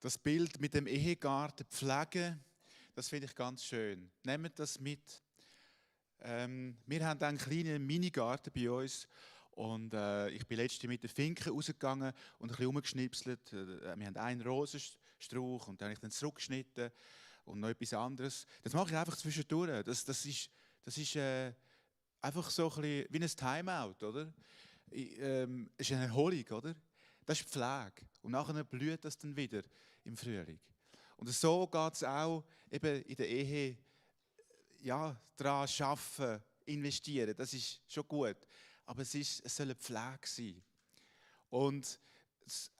Das Bild mit dem Ehegarten pflegen, das finde ich ganz schön. Nehmt das mit. Wir haben einen kleinen Minigarten bei uns und ich bin letztens mit den Finken rausgegangen und ein bisschen rumgeschnipselt. Wir haben einen Rosenstrauch und dann habe ich dann zurückgeschnitten und noch etwas anderes. Das mache ich einfach zwischendurch. Das ist einfach so ein bisschen wie ein Timeout, oder? Es ist eine Erholung, oder? Das ist Pflege. Und nachher blüht das dann wieder im Frühling. Und so geht es auch eben in der Ehe, ja, daran arbeiten, investieren. Das ist schon gut. Aber es soll eine Pflege sein. Und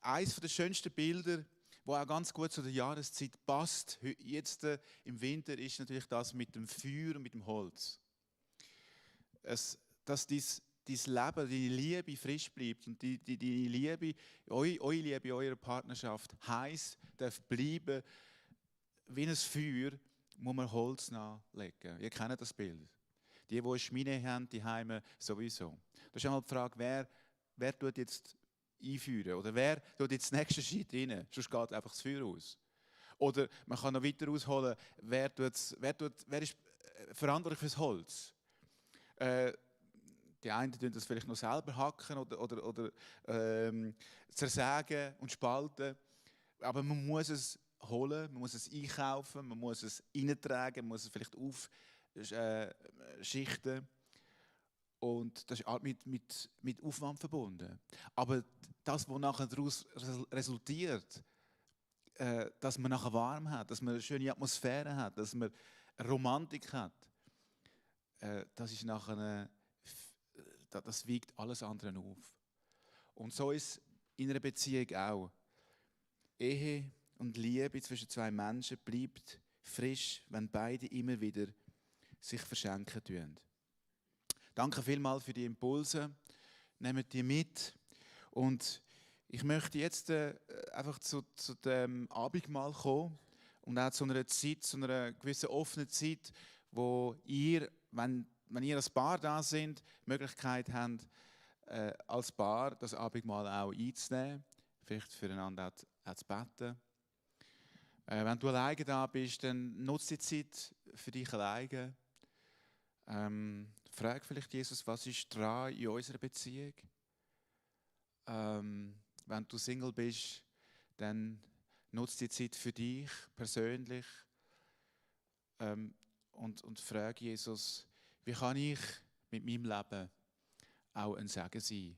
eines der schönsten Bilder, das auch ganz gut zu der Jahreszeit passt, jetzt im Winter, ist natürlich das mit dem Feuer und mit dem Holz. Dass dein Leben, deine Liebe frisch bleibt und die Liebe, eure Liebe, eure Partnerschaft heiß darf bleiben, wie ein Feuer muss man Holz nachlegen. Ihr kennt das Bild. Die eine Schmine haben, die Heime sowieso. Da ist einmal die Frage, wer tut jetzt einführen? Oder wer tut jetzt den nächsten Schritt rein? Sonst geht einfach das Feuer aus. Oder man kann noch weiter ausholen, wer ist verantwortlich für das Holz? Die einen tun das vielleicht noch selber hacken oder zersägen und spalten. Aber man muss es holen, man muss es einkaufen, man muss es reintragen, man muss es vielleicht aufschichten. Und das ist auch mit Aufwand verbunden. Aber das, was nachher daraus resultiert, dass man nachher warm hat, dass man eine schöne Atmosphäre hat, dass man Romantik hat, das ist nachher das wiegt alles andere auf. Und so ist es in einer Beziehung auch. Ehe und Liebe zwischen zwei Menschen bleibt frisch, wenn beide immer wieder sich verschenken tun. Danke vielmals für die Impulse. Nehmt die mit. Und ich möchte jetzt einfach zu dem Abendmahl kommen und auch zu einer Zeit, zu einer gewissen offenen Zeit, wo ihr, wenn ihr als Paar da seid, die Möglichkeit habt, als Paar das Abendmahl auch einzunehmen, vielleicht füreinander auch zu beten. Wenn du alleine da bist, dann nutze die Zeit für dich alleine. Frag vielleicht Jesus, was ist dran in unserer Beziehung? Wenn du Single bist, dann nutze die Zeit für dich persönlich und frag Jesus, wie kann ich mit meinem Leben auch ein Segen sein?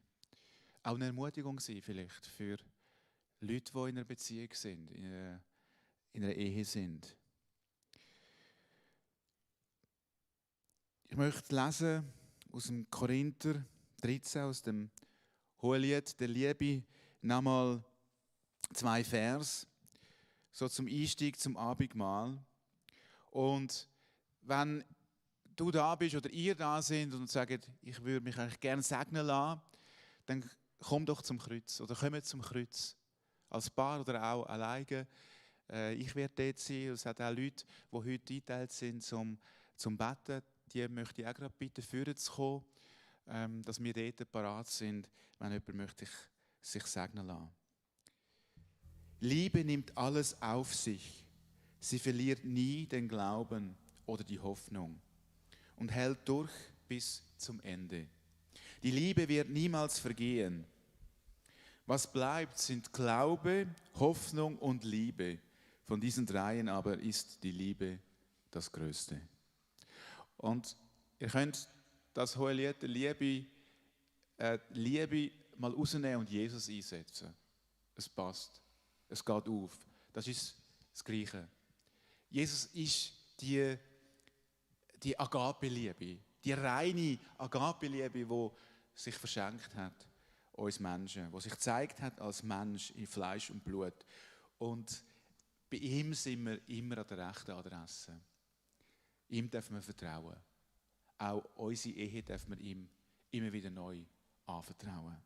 Auch eine Ermutigung sein vielleicht für Leute, die in einer Beziehung sind, in einer Ehe sind. Ich möchte lesen aus dem Korinther 13, aus dem Hohelied der Liebe, nochmal 2 Vers, so zum Einstieg zum Abendmahl. Und wenn du da bist oder ihr da sind und sagt, ich würde mich eigentlich gerne segnen lassen, dann komm doch zum Kreuz oder kommt zum Kreuz. Als Paar oder auch alleine. Ich werde dort sein. Es hat auch Leute, die heute eingeteilt sind zum Beten. Die möchte ich auch gerade bitten, führen zu kommen, dass wir dort parat sind, wenn jemand möchte sich segnen lassen. Liebe nimmt alles auf sich. Sie verliert nie den Glauben oder die Hoffnung und hält durch bis zum Ende. Die Liebe wird niemals vergehen. Was bleibt, sind Glaube, Hoffnung und Liebe. Von diesen dreien aber ist die Liebe das Größte. Und ihr könnt das Hohelied der Liebe mal rausnehmen und Jesus einsetzen. Es passt. Es geht auf. Das ist das Gleiche. Jesus ist die Agape-Liebe, die reine Agape-Liebe, die sich verschenkt hat, uns Menschen, die sich gezeigt hat als Mensch in Fleisch und Blut. Und bei ihm sind wir immer an der rechten Adresse. Ihm dürfen wir vertrauen. Auch unsere Ehe dürfen wir ihm immer wieder neu anvertrauen.